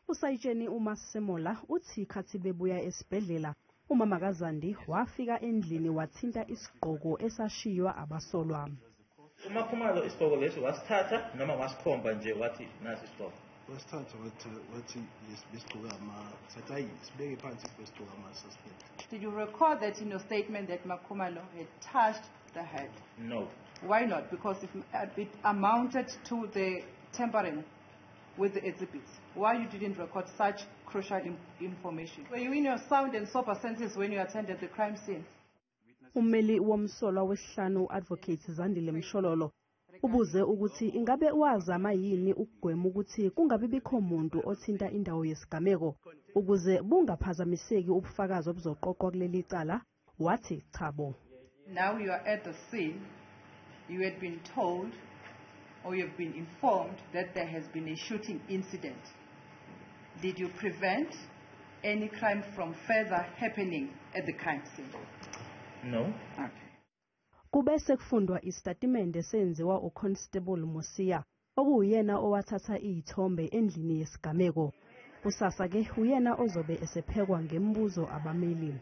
Usayitsheni uMasemola uthi khathi bebuya esibhedlela umama kaZandi wafika endlini wathinta isigqoko esashiywa abasolwa. UMakhumalo isigqoko lesi wasithatha noma wasikhomba nje wathi nasi isigqoko? Wasithatha, wathi besigqoka ama, sathi hayi, sibeke phansi, besigqoka ama-suspect. Did you record that in your statement that Makhumalo had touched the head? No. Why not? Because if it amounted to the tampering with the exhibits. Why you didn't record such crucial information? Were you in your sound and sober senses when you attended the crime scene? Ummeli womsolwa wesihlanu, Advocate Zandile Mshololo, ubuze ukuthi ingabe wazama yini ukugwema ukuthi kungabi bikho muntu othinta indawo yesigameko ukuze bungaphazamiseki ubufakazi obuzoqoqwa kuleli cala, wathi chabo. Now you are at the scene, you had been told or you have been informed that there has been a shooting incident. Did you prevent any crime from further happening at the crime scene? No. Okay. Kube sekufundwa isitatimende senziwa uConstable Mosia, okuwuyena owathatha izithombe endlini yesigameko. Kusasa ke uyena ozobe esephekwa ngemibuzo abameli.